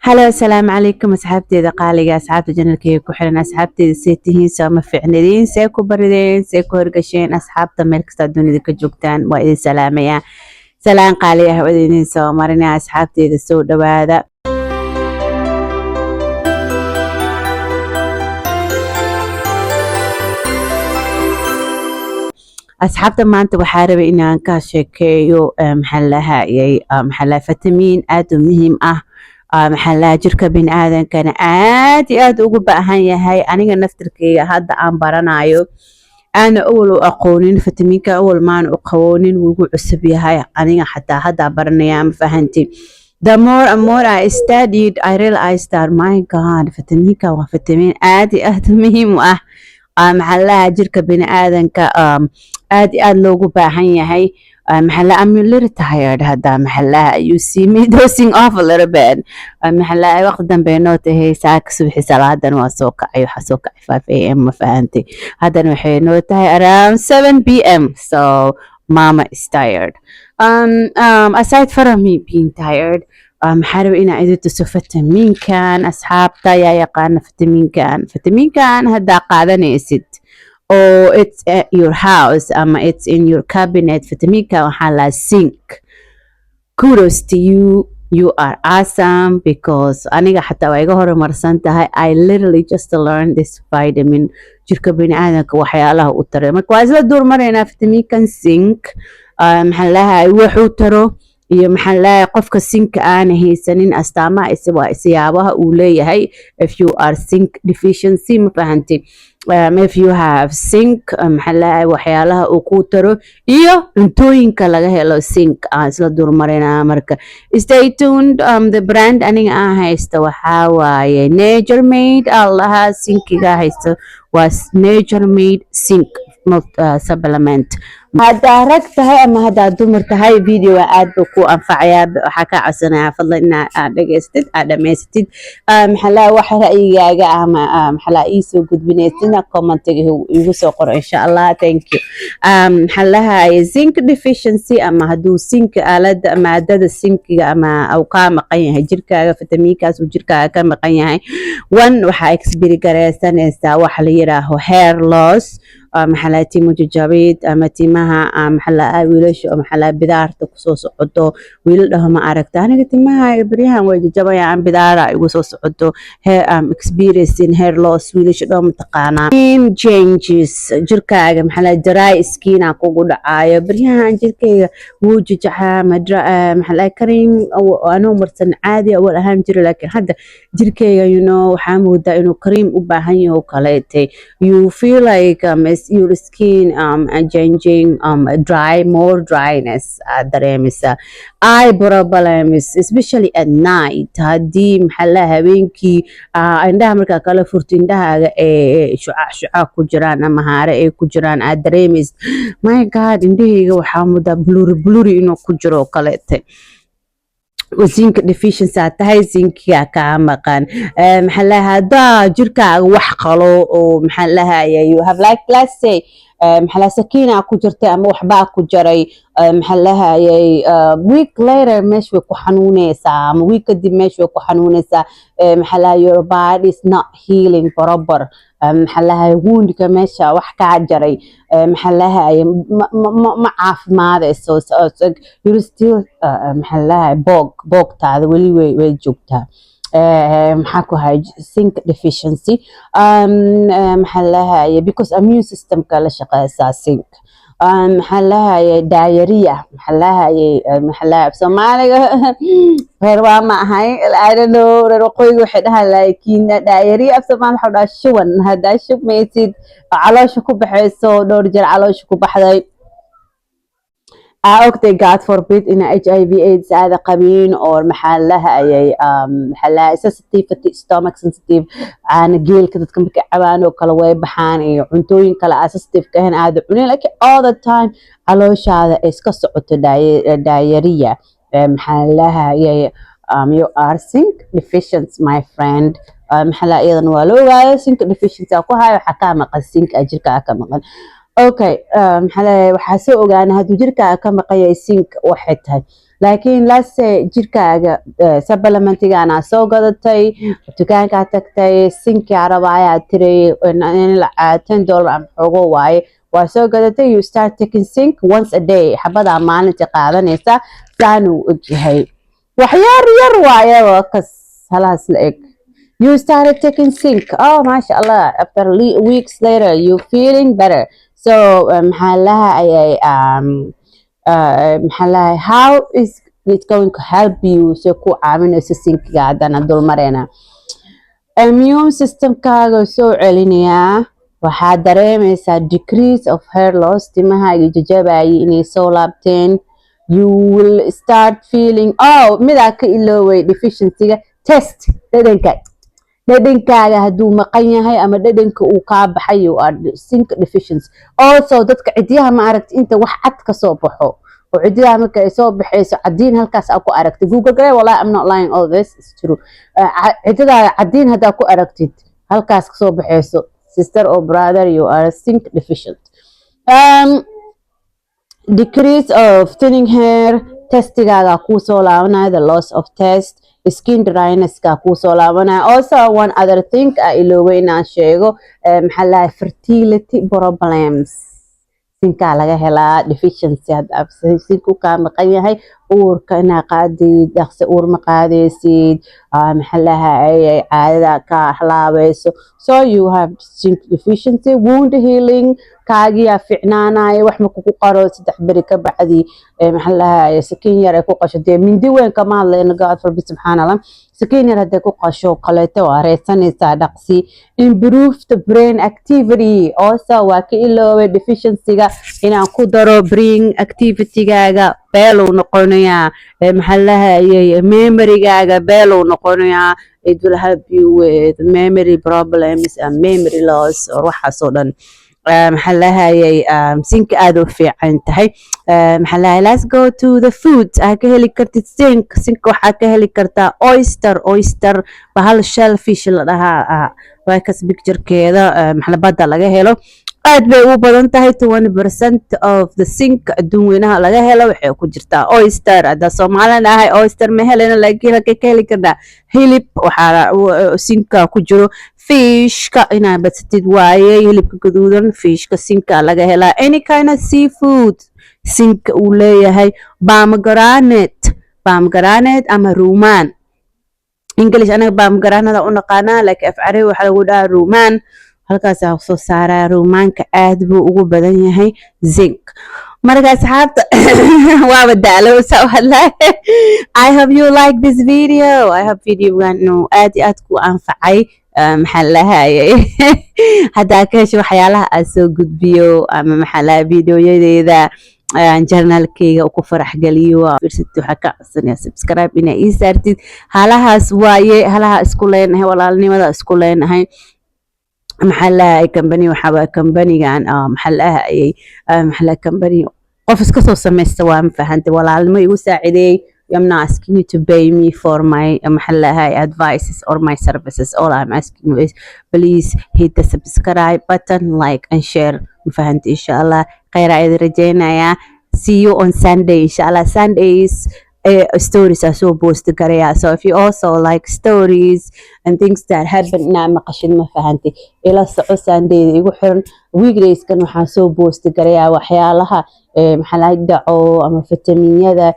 Hello, asalaamu calaykum asxaabteeda qaaliga, asxaabta channelkeyga ku xiran, asxaabteeda, see tihiin? Sooma fiicnadiin? See ku barideen? See ku horgasheen? Asxaabta meel kasta dunida ka joogtaan, waa idin salaamayaa. Salaan qaali ah waa idin soo marinaya. Asxaabteeda, soo dhawaada. Asxaabta, maanta waxaa rabay inaan ka sheekeeyo, maxaa lahayay, maxaa lahay, fitamiin aad u muhiim ah, maxaa lahay, jirka biniaadankana aad iyo aad ugu baahan yahay. Aniga naftirkeyga hadda aan baranayo, aana awal u aqoonin fitamiinka, awal maana u qaboonin, wuu igu cusub yahay. Aniga xataa haddaa baranaya, ma fahanti? The more and more I studied, I realized that, my God, fitamiinka waa fitamiin aad iyo aad muhiim u ah, maxaa lahaa, jirka biniaadanka aad iyo aad loogu baahan yahay. Maxaa lahaa, I'm a little tired hadda. Maxaa lahaa, you see me dozing off a little bit. Maxaa lahaa, waqti dambe noo tahay. Saaka subaxii salaadan waa soo kacay, waxaa soo kacay 5 a.m., ma fahantay? Haddana waxay noo tahay around 7 p.m., so mama is tired. Aside from me being tired, maxaa rabay inaan idin tuso fitamiinkan. Asxaabta, yaa yaqaana fitamiinkan? Fitamiinkan haddaa qaadanaysid oo it's at your house ama it's in your cabinet, fitamiinkan waxaa laa zinc. Kudos to you, you are awesome, because aniga xataa waa iga horumarsan tahay. I literally just learned this vitamin, jirka biniaadanka waxyaalaha u taray. Marka waa isla duurmaraynaa fitamiinkan zinc, maxaa lahay, wuxuu taro iyo, maxaa lahay, qofka zinc-ka aana haysanin astaamaha waa isiyaabaha uu leeyahay if you are zinc deficiency, ma fahanti? If you have zinc, maxaa lahay, waxyaalaha uu ku taro iyo cuntooyinka laga helo zinc aan isla durmarinaa. Marka stay tuned. The brand aniga aan haysto waxaa waaye Nature Made. Allaha zinc-iga haysto waa Nature Made Zinc Supplement. Haddaa rag tahay ama haddaa dumar tahay, videoga aad buu ku anfacayaa. Waxaa kaa codsanayaa fadlan inaa aad dhegaystid, aad dhamaysatid. Maxaa laha, waxa ra'yigaaga ama maxaa laha iisoo gudbinaysidna, commentiga igu soo qoro, insha Allah. Thank you. Maxaa lahaye, zinc deficiency ama hadduu zinc aalada maadada zinc-iga ama uu kaa maqan yahay jirkaaga, fitamiinkaas uu jirkaaga ka maqan yahay, one, waxaa experience gareysanaysaa waxa la yiraaho hair loss, maxaa laha, timo jajabid ama timaha, maxaa laha, wiilasha oo, maxaa laha, bidaarta kusoo socoto. Wiilal dhaho, "Ma aragta, aniga timaha beryahan way jajabayaan, bidaara igu soo socoto," hair experiencing hair loss, wiilasha dhaho, mataqaanaa? Skin changes, jirkaaga, maxaa laha, dry skin aa kugu dhacaayo. "Beryahan jirkayga wuu jajacaa, maxaa laha, cream anoo marsan caadi awal ahaan jira, laakiin hadda jirkayga waxaa moodaa inuu cream u baahan yahay oo kaleete." You feel like your skin changing, dry, more dryness aad dareemaysaa. Eye problems, especially at night, haddii, maxaa la, habeenkii indhaha markaa kala furto, indhahaaga ee shucaac shucaac ku jiraan ama haare ay ku jiraan, aad dareemaysid, "My God, indhahayga waxaa mudaa blurry blurry inuu ku jiro oo kaleete." Zinc deficiency aad tahay, zinc-iga kaa maqan. Maxaa lahaa, haddaa jirkaaga wax qalo oo, maxaa lahaya, you have like, let's say, maxaa lahaa, sakiina ku jirtay ama waxbaa ku jaray, maxaa lahayay, week later meesha way ku xanuuneysaa ama week kadib meesha way ku xanuuneysaa. Maxaa lahay, your body is not healing proper. Maxaa lahay, woundka meesha wax kaa jaray, maxaa lahay, ma caafimaadayso. You're still, maxaa lahay, boogtaada weli way joogtaa. Maxaa ku hay zinc deficiency, maxaa lahaye, because immune systemka la shaqeysaa zinc. Maxaa lahaye, diarrhea, maxaa lahaye, maxaa lahaye, Soomaaliga reer waa ma ahay, I don't know, reer waqooyiga waxay dhahaan, laakiin diarrhea af Soomaali waxaa dhahaa shuban. Haddaa shubmaysid, caloosha ku baxayso, dhowr jeer caloosha ku baxday, aa ogtay, God forbid, ina HIV AIDS aada qabin or, maxaa lahayay, maxaa lahay, sensitivity, stomach sensitive, caana geelka dadka markay cabaan oo kale way baxaan, iyo cuntooyin kale aa sensitive ka ahayn aada cunin, laakiin all the time calooshaada ay iska socoto, diarrhea, maxaa lahayay, you are zinc deficient, my friend. Maxaa lahay, iyadana waa la ogaayo zinc deficiency aa ku hayo, waxaa kaa maqan zinc aa jirkaa ka maqan. Okay, maxaa leeyahay, waxaa soo ogaanay hadduu jirkaaga ka maqan yahay zinc waxay tahay. Laakiin lase jirkaaga supplementigaana soo gadatay, dukaankaa tagtay, zinc-kaa raba ayaa tiray, $10 ama xoogo waaye, waa soo gadatay. You start taking zinc once a day, xabadaa maalintii qaadanaysa. Saanuu ogyahay, wax yar yar waaye, waa kas halahaas la eg. You started taking zinc. Oh, mashallah, after weeks later you feeling better. So maxaa lahayay, maxaa lahay, how is it going to help you? Se ku caawinayso zinc-iga haddana dulmareena. Immune systemkaaga soo celinayaa. Waxaad dareemaysaa decrease of hair loss, timahaaga jajabayay inay soo laabteen. You will start feeling, oh, midaa ka ilooway deficiencyga, taste, dhadhanka. Dhadhankaaga hadduu maqan yahay ama dhadhanka uu kaa baxay, you are zinc deficiency also. Dadka cidyaha, ma aragti, inta wax cad ka soo baxo oo cidyaha marka ay soo baxayso cadiin halkaas aa ku aragtid, Google garee. Wallahi, I'm not lying, all this is true. Cidyadaada cadiin haddaa ku aragtid halkaas kasoo baxayso, sister or brother, you are zinc deficient. Decrease of thinning hair, taste-igaaga kuu soo laabanaya, the loss of taste, skin dryness-ka kuu soo laabanaya. Also, one other thing a iloobay inaan sheego, maxaa lahay, fertility problems zinc-aa laga helaa. Deficiency hadda zinc-u kaa maqan yahay, uurka inaa qaadid dhaqsi, uur ma qaadaysid, maxaa lahay, caadada ka halaabayso. So you have zinc deficiency. Wound healing kaagiyaa ficnaanaya. Wax ma kugu qaro 3 beri ka bacdi, maxaa lahay, sakiin yar ay ku qasho, dee mindi weyn kama hadlayno, God forbid, subxaan Allah, sakiin yar hadday ku qasho kaleeto, waa reesanaysaa dhaqsi. Improve the brain activity also, waa ka iloobay deficiencyga inaan ku daro. Brain activitygaaga beelow noqonayaa, maxaa lahayay, memorygaaga beelow noqonayaa. It will help you with memory problems and memory loss or waxaas oo dhan. Maxaa lahayay, zinc aada u fiican tahay. Maxaa lahayay, let's go to the food aa ka heli kartid zinc. Zinc waxaa ka heli kartaa oyster. Oyster bahal shellfish la dhahaa, waa kas picturekeeda, maxaa badda laga helo, aad bay u badan tahay. 20% of the zinc adduun weynaha laga helo waxay ku jirtaa oyster. Hadda Soomaalina ahay, oyster ma helena, laakiin halkay ka heli karnaa? Hilib waxaa zinc-ka ku jiro fishka inaa badsatid waaye, hilibka gaduudan, fishka zinc-ka laga helaa. Any kind of seafood zinc-ka uu leeyahay. Pomegranate, pomegranate ama rumaan English, anaga pomegranate u naqaanaa, laakiin af Carabi waxaa lagu dhahaa rumaan. Halkaasaa soo saaraa. Rumaanka aad buu ugu badan yahay zinc. Marka asxaabta, waaba daalo saa u hadlaa. I hope you like this video. I hope videogan inuu aad iyo aad ku anfacay. Maxaa lahayay, haddaa ka hesho waxyaalaha aad soo gudbiyo ama maxaa lahay, videoyadeeda, channelkeyga ku farax geliyo fiirsatid, waxaa ka codsanaya subscribe inaa ii saartid. Halahaas waaye, halaha isku leenahay, walaalnimada isku leenahay. Maxaa lahay, company waxaa waaye companygan, maxaa lahayay, maxaa lahay, company qof iska soo samaysta waa, ma fahantay? Walaalnimo igu saacideeyey. I'm not asking you to pay me for my maxaa lahay, advices or my services. All I'm asking you is please hit the subscribe button, like and share. Ma fahantay? Insha Allah khayr aa idin rajeynayaa. See you on Sunday, insha Allah. Sundays stories are so post garaya. So if you also like stories and things that happen inaa maqashid, ma fahantay, ila soco Sundayda igu xiran. Weekdayskan waxaan soo post garayaa waxyaalaha maxaa lahay, dhaco ama fitamiinyada,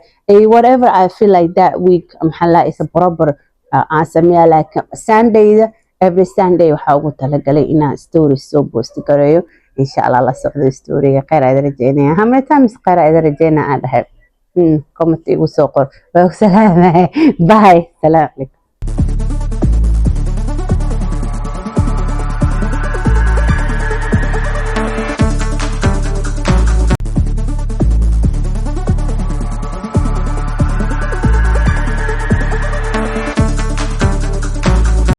whatever I feel like that week, maxaa lahay, is a proper aan sameeyaa. Laakiin Sundayda, every Sunday waxaa ugu talagalay inaan stories soo post gareeyo, insha Allah. La socdo storyga. Khayr aa idin rajeynaya. How many times khayr aa idin rajeynaya aan dhahay? Comment igu soo qor. Waa ku salaamaya. Bye, salaam calaykum.